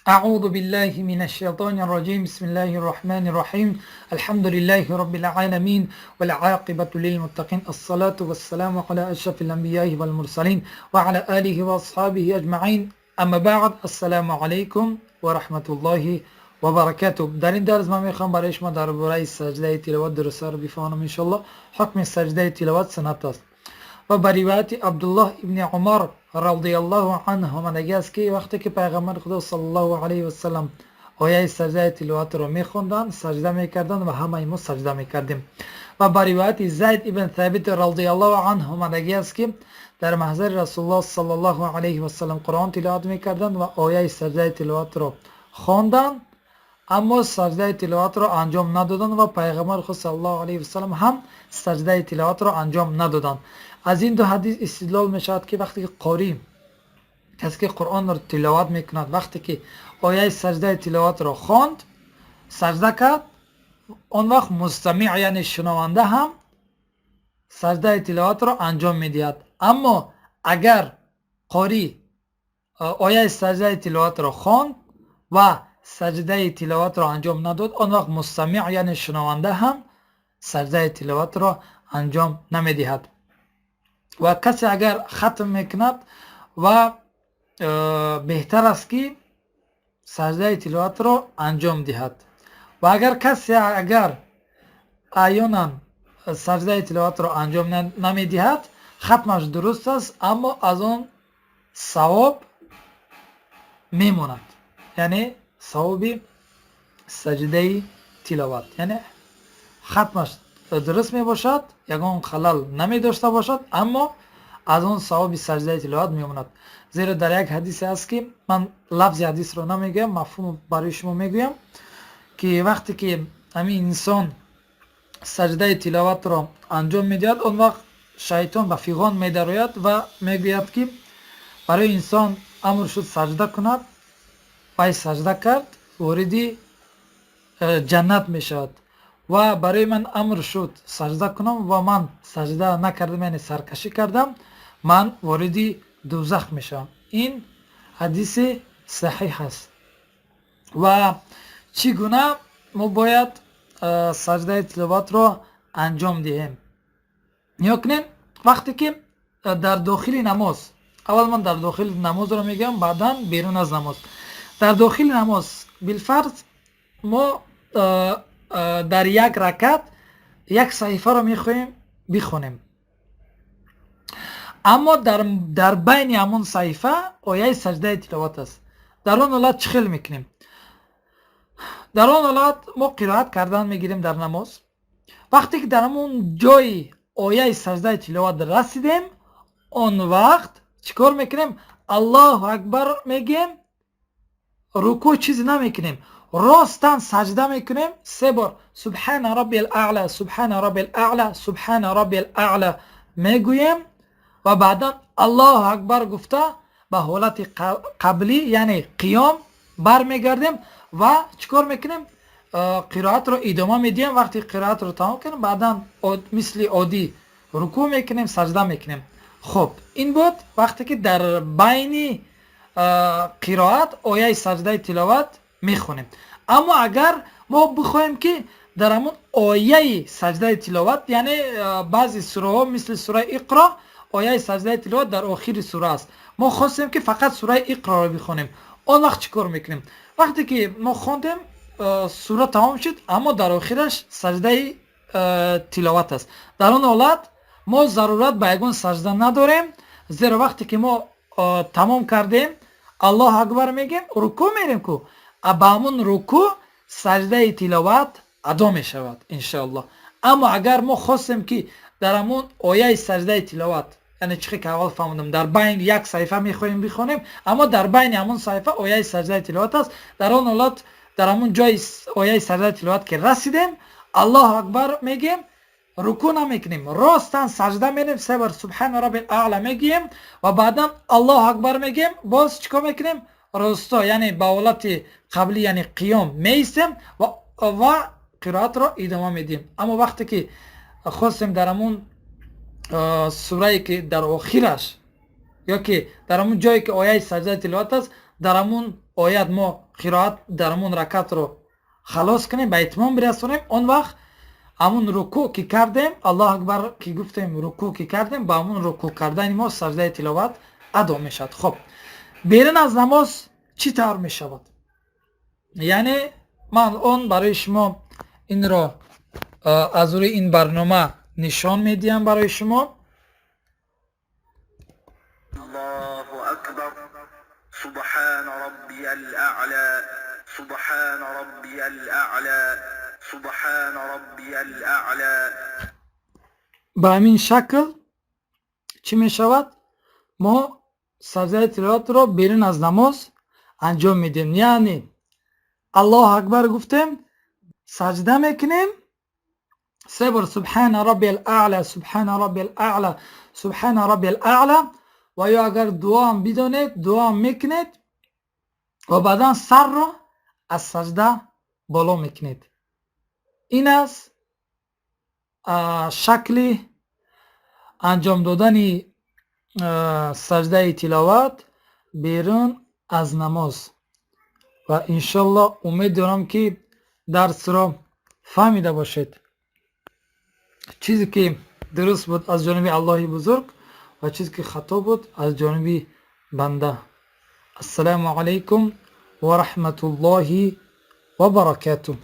أعوذ بالله من الشيطان الرجيم. بسم الله الرحمن الرحيم. الحمد لله رب العالمين والعاقبة للمتقين، الصلاة والسلام على أشرف الأنبياء والمرسلين وعلى آله وأصحابه أجمعين. أما بعد، السلام عليكم ورحمة الله وبركاته. در این درس من میخوام برای شما درباره سجده تلاوت درس رو بفهمم انشالله. حکم سجده تلاوت سنت است و به روایت عبدالله ابن عمر رضی الله عنه آمده است که وقتی که پیغمبر خدا صلی الله علیه و سلم آیه سجده تلاوت را میخوندند، سجده میکردند و همه ما سجده میکردیم. و به روایت زید ابن ثابت رضی الله عنه آمده است که در محضر رسول الله صلی الله علیه و سلم قرآن تلاوت میکردند و آیه سجده تلاوت را خواندند، اما سجده تلاوت را انجام ندادند و پیغمبر خود صلی الله علیه و سلم هم سجده تلاوت را انجام ندادند. از این دو حدیث استدلال می شود که وقتی که قاری، کسی که قرآن را تلاوت میکند، وقتی که آیه سجده تلاوت را خواند، سجده کرد، آن وقت مستمع یعنی شنونده هم سجده تلاوت را انجام میدهد. اما اگر قاری آیه سجده تلاوت را خواند و سجده تلاوت را انجام نداد، آن وقت مستمع یعنی شنونده هم سجده تلاوت را انجام نمیدهد. و کسی اگر ختم میکند و بهتر است که سجده تلاوت را انجام دهد. و اگر کسی اگر احیانا سجده تلاوت را انجام نمیدهد، ختمش درست است، اما از آن ثواب میماند، یعنی ثواب سجده تلاوت، یعنی ختمش درست می باشد، یگان خلل نمی داشته باشد، اما از آن ثواب سجده تلاوت میماند. زیرا در یک حدیث است که من لفظ حدیث رو نمیگم، مفهوم برای شما میگویم که وقتی که همین انسان سجده تلاوت را انجام میدهد، آن وقت شیطان به فیغان میدروید و میگوید که برای انسان امر شد سجده کند، وی سجده کرد، وارد جنت میشود و برای من امر شد سجده کنم و من سجده نکردم، یعنی سرکشی کردم، من وارد دوزخ میشم. این حدیث صحیح است. و چگونه ما باید سجده تلاوت را انجام دهیم؟ نیا کنین، وقتی که در داخل نماز، اول من در داخل نماز را میگم، بعدا بیرون از نماز. در داخل نماز بالفرض ما در یک رکعت یک صحیفه را میخواهیم بخونیم، اما در بین همون صحیفه آیه سجده تلاوت است. در آن حالت چه خیل میکنیم؟ در آن حالت ما قرائت کردن میگیریم در نماز. وقتی که در همون جای آیه سجده تلاوت رسیدیم، آن وقت چیکار میکنیم؟ الله اکبر میگیم، رکوع چیزی نمیکنیم، راستن سجده میکنیم، سه بار سبحان ربی الاعلى، سبحان ربی الاعلى، سبحان ربی الاعلى میگوییم و بعدا الله اکبر گفته به حالت قبلی یعنی قیام برمیگردیم و چیکار میکنیم؟ قرائت رو ادامه میدیم. وقتی قرائت رو تمام کنیم، بعدا مثل عادی رکوع میکنیم، سجده میکنیم. خب، این بود وقتی که در بین قرائت آیه سجده تلاوت میخونیم. اما اگر ما بخوایم که در همون آیه سجده تلاوت، یعنی بعضی سوره ها مثل سوره اقرا آیه سجده تلاوت در آخر سوره است، ما خواستیم که فقط سوره اقرا رو بخونیم، آن وقت چیکار میکنیم؟ وقتی که ما خوندیم، سوره تمام شد، اما در آخرش سجده تلاوت است، در آن حالت ما ضرورت به یگان سجده نداریم، زیرا وقتی که ما تمام کردیم، الله اکبر میگیم، رکوع میریم کو به همون رکوع سجده تلاوت ادا می شود انشاءالله. اما اگر ما خواستیم که در همون آیه سجده تلاوت، یعنی چی که اول فهمیدم، در بین یک صحیفه میخواهیم بخونیم، اما در بین همون صحیفه آیه سجده تلاوت است، در آن حالت در همون جای آیه سجده تلاوت که رسیدیم، الله اکبر میگیم، رکوع نمیکنیم، راستن سجده میریم، سه بار سبحان ربی الاعلى میگیم و بعدا الله اکبر میگیم. باز چیکار میکنیم؟ راستا یعنی به حالت قبلی یعنی قیام میستیم و قرائت را ادامه میدیم. اما وقتی که خواستیم در همون سوره که در آخرش یا که در همون جایی که آیه سجده تلاوت است Дар ҳамун оят мо қироат дар ҳамун ракатро халос кунем, ба итмом бирасонем, он вақт ҳамун рукӯъ ки кардем, Аллоҳ акбар ки гуфтем, рукӯъ ки кардем, ба ҳамун рукӯъ кардани мо саждаи тиловат адо мешавад. Хоб, берун аз намоз чӣ тавр мешавад? Яъне ман он барои шумо инро аз рӯи ин барнома нишон медиҳам барои шумо. الله أكبر سبحان ربي الأعلى سبحان ربي الأعلى سبحان ربي الأعلى. Ба ҳамин шакл чӣ мешавад? Мо саждаи тиловатро берун аз намоз анҷом медиҳем, яъне Аллоҳ акбар гуфтем, саҷда мекунем, се бор субҳана рабби аъла, субҳана рабби аъла, субҳана рабби аъла, ва ё агар дуоам бидонед, дуоам мекунед ва баъдан сарро аз саҷда боло мекунед. Ин аст шакли анҷом додани саҷдаи тиловат берун аз намоз. Ва иншоллоҳ умед дорам, ки дарсро фаҳмида бошед. Чизе ки дуруст буд, аз ҷониби Аллоҳи бузург, ва чизе ки хато буд, аз ҷониби банда. Ассалому алайкум ва раҳматуллоҳи ва баракатуҳ.